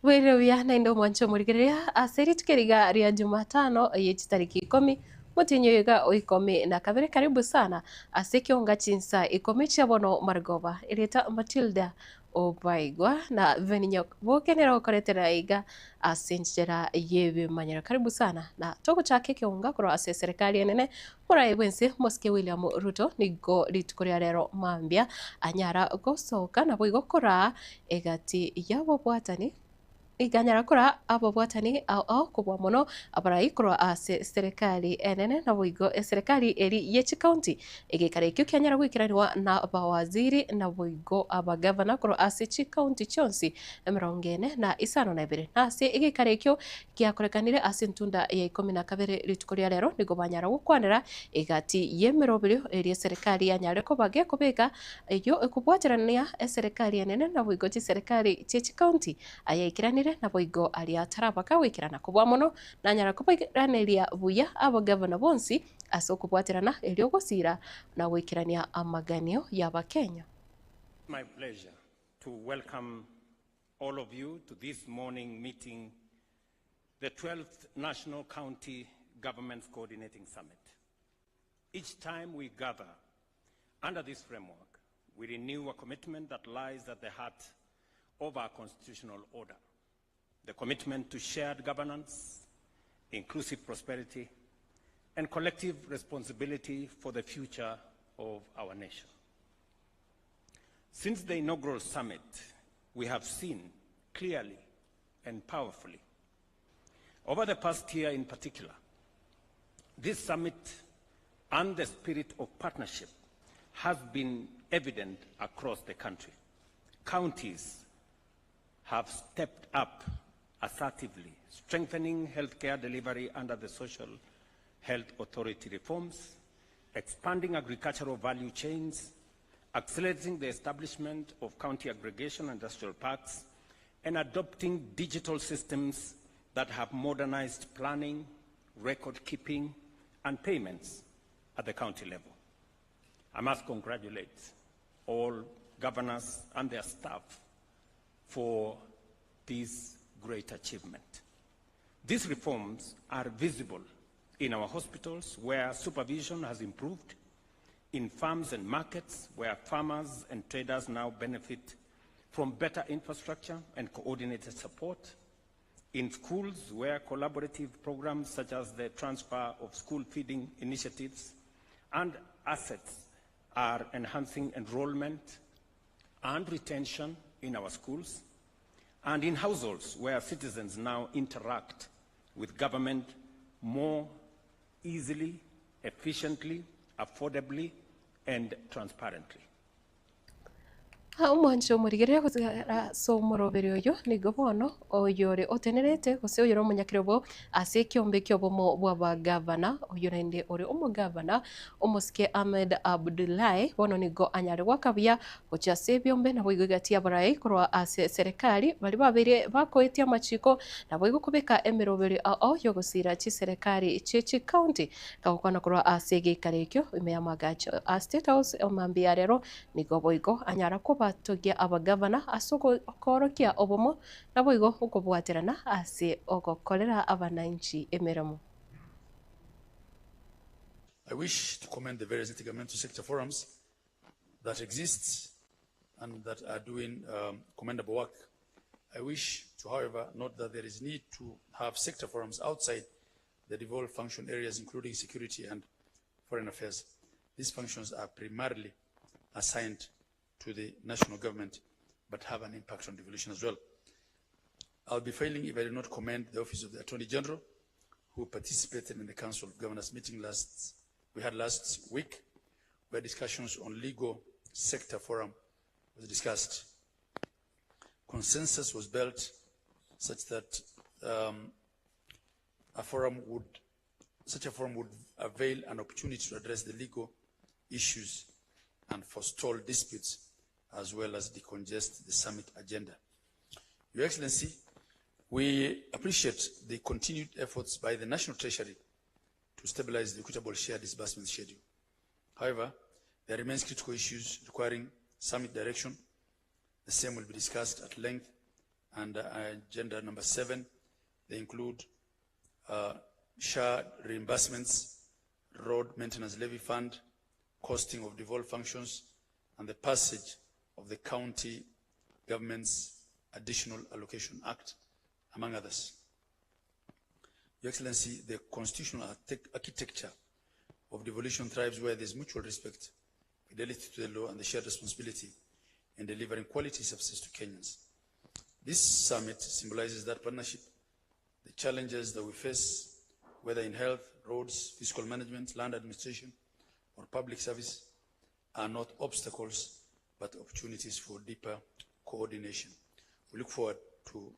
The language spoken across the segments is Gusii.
Bwairire buya naende omwanche omorigereria ase rituko eri iga ria Jumatano eye chitariki ikomi motienyi oyo iga o ikomi na kabere karibu sana ase ekionga chinsa ikomi chia bono marogoba erieta Matilda Obaigwa na Beninyo boke nere okoretera iga ase enchera y'ebimanyero karibu sana na togochaka ekionga korwa ase eserekari enene Moraai bw'ense Mosike William Ruto nigo rituko ria rero mambia anyara gosoka naboigo koraa egati y'ababwatani nigo anyara koraa ababwatani ao ao kobua mono abarai korwa ase serikali enene naboigo eserekari eri ye chikaunti egeikaro ekio kianyara goikeranigwa na abawaziri naboigo abagavana korwa ase chikaunti chionsi emerongo ene na isano na ibere na ase egeikaro ekio Giakorekanire ase entunda ya ikomi na kabere rituko ria rero, nigo banyara gokwanera egati y'emeroberio eria eserekari yanyare koba gekobeka, eyio ekobwaterania eserekari enene naboigo chiserekari chie chikaunti, ayaikeranire naboigo aria atarabaka goikerana kobua mono, nanyara kobairaneria buya abagavana bonsi ase okobwaterana erio gosiira na goikerania amaganio y'Abakenya. My pleasure to welcome all of you to this morning meeting, the 12th National County Governments Coordinating Summit. Each time we gather under this framework, we renew a commitment that lies at the heart of our constitutional order. The commitment to shared governance, inclusive prosperity, and collective responsibility for the future of our nation. Since the inaugural summit, we have seen clearly and powerfully. Over the past year in particular, this summit and the spirit of partnership has been evident across the country. Counties have stepped up assertively, strengthening healthcare delivery under the Social Health Authority reforms, expanding agricultural value chains, accelerating the establishment of county aggregation industrial parks, and adopting digital systems that have modernized planning, record keeping, and payments at the county level. I must congratulate all governors and their staff for this great achievement. These reforms are visible in our hospitals where supervision has improved, in farms and markets where farmers and traders now benefit from better infrastructure and coordinated support, in schools where collaborative programs such as the transfer of school feeding initiatives and assets are enhancing enrollment and retention in our schools, and in households where citizens now interact with government more easily, efficiently, affordably, and transparently. Omwancho omorigereria gotigara ase omoroberi oyo nigo bono oyore otenerete gose oyore omonyakerobo ase ekiombe ki'obomo bw'abagavana, oyio naende ore omogavana omosike Ahmed Abdullahi bono nigo anyare goaka buya gochia ase ebiombe naboigo egati y'abarai korwa ase eserekari baria babeire bakoetia amachiko naboigo kobeka emeroberio ao y'ogosiira chiserekari chie chikaunti Tagokwana korwa ase egeikaro ekio ime y'amagacho a State House mambia ya rero, nigo boigo anyara kobatogia abagavana ase okoorokia obomo naboigo okobwaterana ase ogokorera abananchi emeremo. I wish to commend the various intergovernmental sector forums that exist and that are doing um, commendable work. I wish to, however, note that there is need to have sector forums outside the devolved function areas including security and foreign affairs. These functions are primarily assigned to the national government but have an impact on devolution as well. I'll be failing if I do not commend the Office of the Attorney General who participated in the Council of Governors meeting last we had last week where discussions on legal sector forum was discussed. Consensus was built such that um, a forum would, such a forum would avail an opportunity to address the legal issues and forestall disputes as well as decongest the summit agenda. Your Excellency, we appreciate the continued efforts by the National Treasury to stabilize the equitable share disbursement schedule. However, there remains critical issues requiring summit direction. The same will be discussed at length And agenda number 7, they include SHA reimbursements, road maintenance levy fund, costing of devolved functions, and the passage of the County Government's Additional Allocation Act, among others. Your Excellency, the constitutional architecture of devolution thrives where there is mutual respect, fidelity to the law, and the shared responsibility in delivering quality services to Kenyans. This summit symbolizes that partnership, the challenges that we face, whether in health, roads, fiscal management, land administration, or public service, are not obstacles, but opportunities for deeper coordination. We look forward to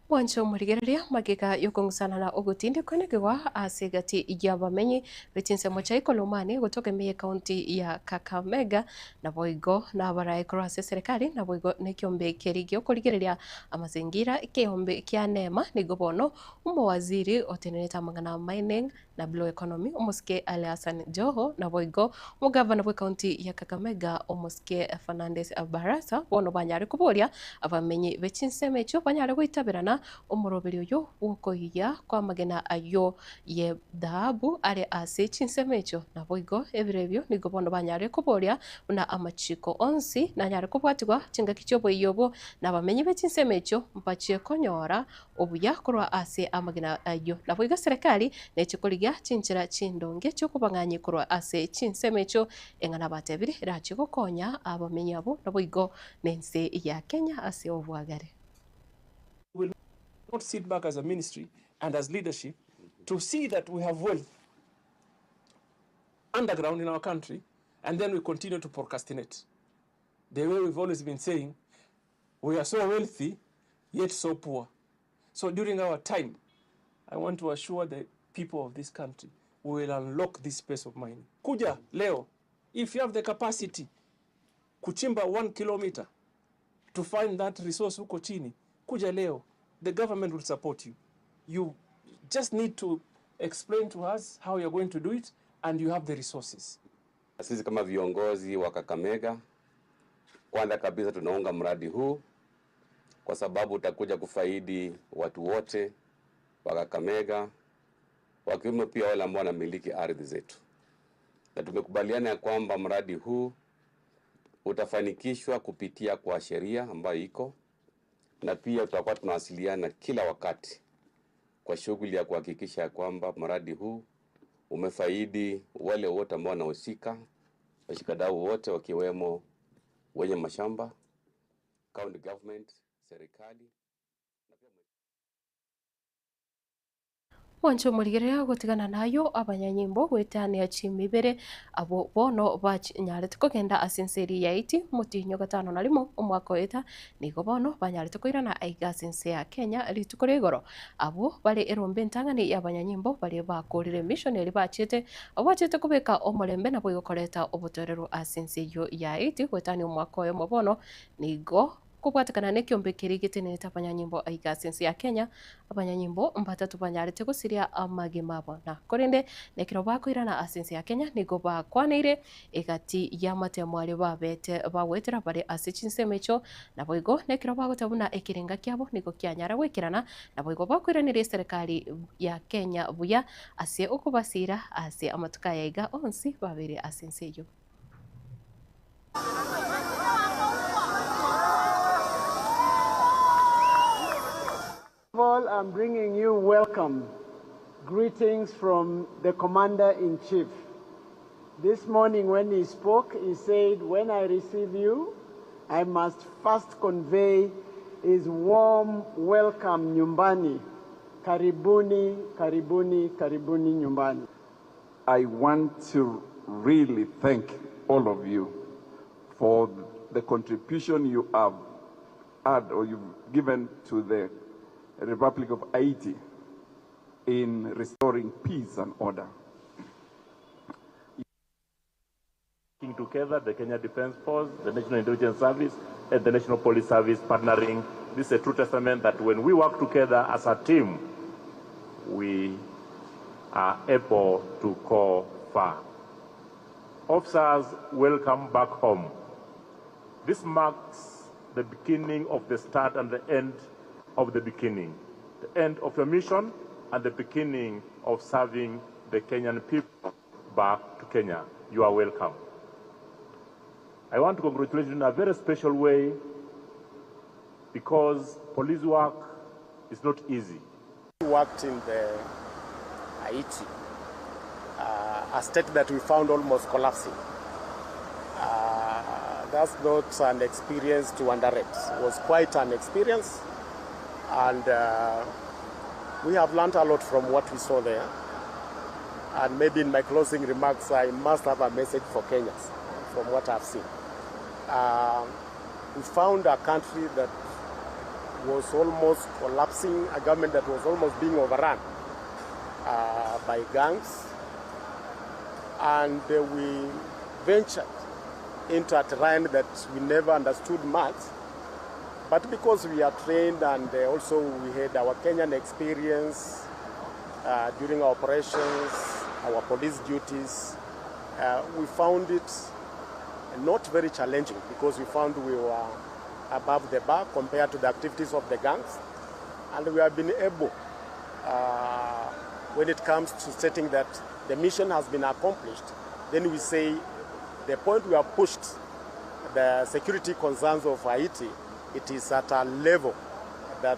Mwanche omorigereria magega y'okong'usana na ogotindekwa nekegwa ase egati y'abamenyi be chinsemo chia Ikolomani gotoka ime y'ecounty ya Kakamega naboigo nabarae korwa ase eserekari naboigo nekiombe keria giokorigereria amazingira ekeombe kia Neema nigo bono omowaziri otenerete amang'ana a mining na Blue Economy omosike Ali Hassan Joho naboigo omogavana bw'ecounty ya Kakamega omosike Fernandes Barasa bono banyare koboria abamenyi be chinsemo echio banyare goitaberana omoroberi oyo bw'okoiya kw'amagena ayio ye dhahabu are ase chinsemo echio naboigo ebiro ebio nigo bono banyare koboria buna amachiko onsi nanyare kobwatigwa chingaki chi'oboiyo obwo na abamenyi be chinsemo echio mbachie konyora obuya korwa ase amagena ayio. Naboigo eserekari neche korigia chinchera chindonge chi'okobang'anyia korwa ase chinsemo echio, eng'ana batebire erachie gokonya abamenyi abwo naboigo nense ya Kenya ase obwagare. We will not sit back as a ministry and as leadership to see that we have wealth underground in our country and then we continue to procrastinate. The way we've always been saying, we are so wealthy, yet so poor. So during our time, I want to assure the people of this country, we will unlock this space of mining. Kuja leo, if you have the capacity kuchimba 1 kilometer to find that resource huko chini, kuja leo, the government will support you. You just need to explain to us how you're going to do it and you have the resources. Sisi kama viongozi wa Kakamega, kwanza kabisa tunaunga mradi huu kwa sababu utakuja kufaidi watu wote wa Kakamega, wakiwemo pia wale ambao wanamiliki ardhi zetu, na tumekubaliana ya kwamba mradi huu utafanikishwa kupitia kwa sheria ambayo iko, na pia tutakuwa tunawasiliana kila wakati kwa shughuli ya kuhakikisha ya kwamba mradi huu umefaidi wale wote ambao wanahusika, washikadau wote wakiwemo wenye mashamba, county government, serikali. Mwanche omorigereria gotigana nayo abanyanyimbo goetania chimibere abo bono banyarete kogenda ase ense eria ya Haiti motinyo gatano na rimo omwaka oeta nigo bono banyarete koirana aiga ase ense ya Kenya rituko ria igoro abwo bare erombe entang'ani ya abanyanyimbo baria bakorire mission eria bachete abwo bachete kobeka omorembe nabo igo koreta obotoereru ase ense eyio ya Haiti goetania omwaka oyomo bono nigo kobwatekana na ekiombe keria getenenete abanyanyimbo aiga ase ense ya Kenya abanyanyimbo mbatatu banyarete gosiria amagima abo na korende nekero bakoirana ase ense ya Kenya nigo bakwaneire egati y'amatemo aria babete bagwetera bare ase chinsemo echio naboigo nekero bagoteba buna ekerenga kiabo nigo kianyara goikerana naboigo bakoiraneria eserekari ya Kenya buya ase okobasira ase amatuko aya iga onsi babere ase ense eyio. Of all, I'm bringing you welcome. Greetings from the Commander-in-Chief. This morning when he spoke, he said, when I receive you, I must first convey his warm welcome nyumbani. Karibuni, karibuni, karibuni nyumbani. I want to really thank all of you for the contribution you have had or you've given to the Republic of Haiti in restoring peace and order. Working together, the Kenya Defence Force, the National Intelligence Service, and the National Police Service partnering. This is a true testament that when we work together as a team, we are able to go far. Officers, welcome back home. This marks the beginning of the start and the end of the beginning, the end of your mission and the beginning of serving the Kenyan people back to Kenya. You are welcome. I want to congratulate you in a very special way because police work is not easy. worked in the Haiti, a state that we found almost collapsing. That's not an experience to underrate. It was quite an experience, and we have learned a lot from what we saw there. And maybe in my closing remarks, I must have a message for Kenyans from what I've seen. We found a country that was almost collapsing, a government that was almost being overrun by gangs. And we ventured into a terrain that we never understood much. But because we are trained and also we had our Kenyan experience during our operations, our police duties, we found it not very challenging because we found we were above the bar compared to the activities of the gangs. And we have been able, when it comes to stating that the mission has been accomplished, then we say the point we have pushed the security concerns of Haiti, it is at a level that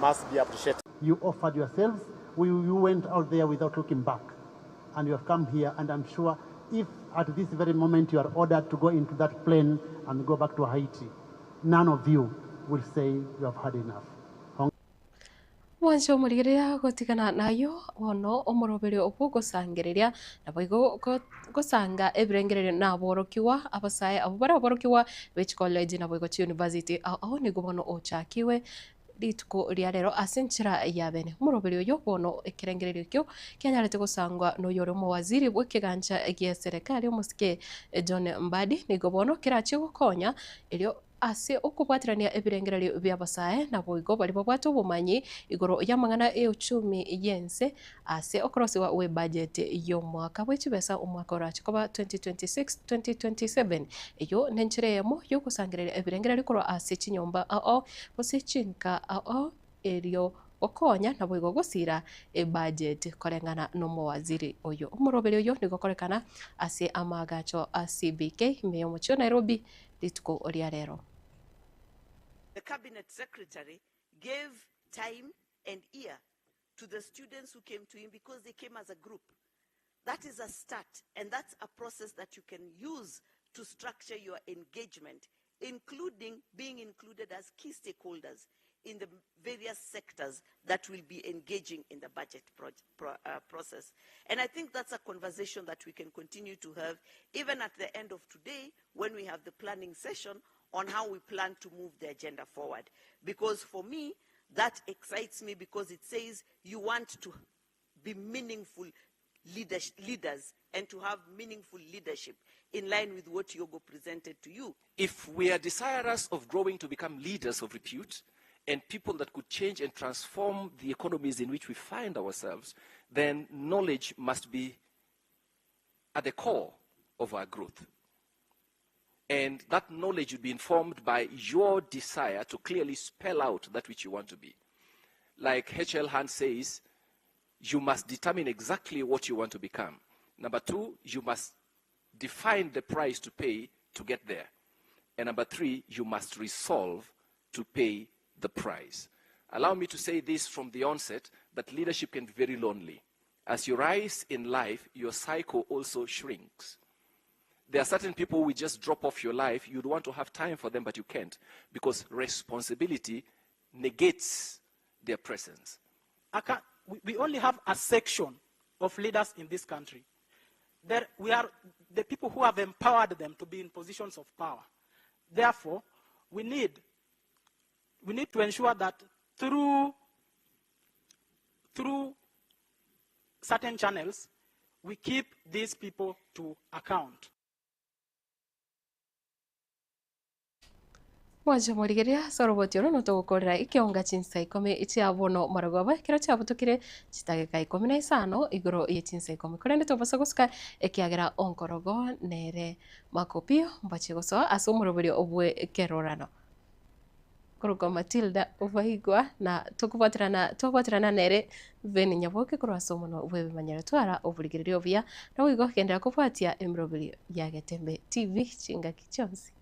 must be appreciated. You offered yourselves, you went out there without looking back, and you have come here, and I'm sure if at this very moment you are ordered to go into that plane and go back to Haiti, none of you will say you have had enough. Mwanche omorigereria gotigana nayio bono omoroberio bw'ogosangereria, naboigo gosanga ebirengererio naborokigwa abasae abwo bare aborokigwa be chicollege naboigo chiuniversity ao ao nigo bono ochakiwe rituko ria rero ase enchera ya bene. Omoroberio oyo bono ekerengererio ekio kianyarete gosangwa noyore omowaziri bw'ekegancha gia serikali omosike John Mbadi nigo bono kerachie gokonya erio ase okobwaterania ebirengererio bia abasae naboigo baria babwate obomanyi igoro y'amang'ana y'euchumi y'ense ase okorosiwa gwe budget y'omwaka bwe chibesa omwaka orache koba 2026-2027. Eyio nenchera eyemo y'ogosangereria ebirengererio korwa ase chinyomba ao gose chinka ao erio gokonya naboigo gosira ebudget koreng'ana n'omowaziri oyo. Omoroberi oyo nigo okorekana ase amaagacho a CBK ime y'omochie o Nairobi rituko ria rero. The cabinet secretary gave time and ear to the students who came to him because they came as a group. That is a start, and that's a process that you can use to structure your engagement, including being included as key stakeholders in the various sectors that will be engaging in the budget process. And I think that's a conversation that we can continue to have even at the end of today when we have the planning session on how we plan to move the agenda forward. Because for me, that excites me because it says you want to be meaningful leaders and to have meaningful leadership in line with what Yogo presented to you. If we are desirous of growing to become leaders of repute and people that could change and transform the economies in which we find ourselves, then knowledge must be at the core of our growth. And that knowledge would be informed by your desire to clearly spell out that which you want to be. Like H.L. Hunt says, you must determine exactly what you want to become. Number two, you must define the price to pay to get there. And number three, you must resolve to pay the price. Allow me to say this from the onset, that leadership can be very lonely. As you rise in life, your cycle also shrinks. There are certain people who just drop off your life. You'd want to have time for them, but you can't, because responsibility negates their presence. I can't, we only have a section of leaders in this country. There, we are the people who have empowered them to be in positions of power. Therefore, we need to ensure that through certain channels, we keep these people to account. Mwanche morigereria ase oroboti oro notogokorera ekeonga chinsa ikomi chia bono marogoba, ekero chiabutokire chidageka 15 igoro ye chinsa ikomi. Korende tobasa gosuka ekiagera onkorogo nere makopio mbache gosoa ase omoroberio bw'ekerorano. Korokwa Matilda Obaigwa na tokobwaterana twabwaterana nere Ben Nyaboke korwa ase omonwa bw'ebimanyero twara oborigereria obuya naboigo genderera kobwatia emeroberio ya Getembe TV chingaki chionsi.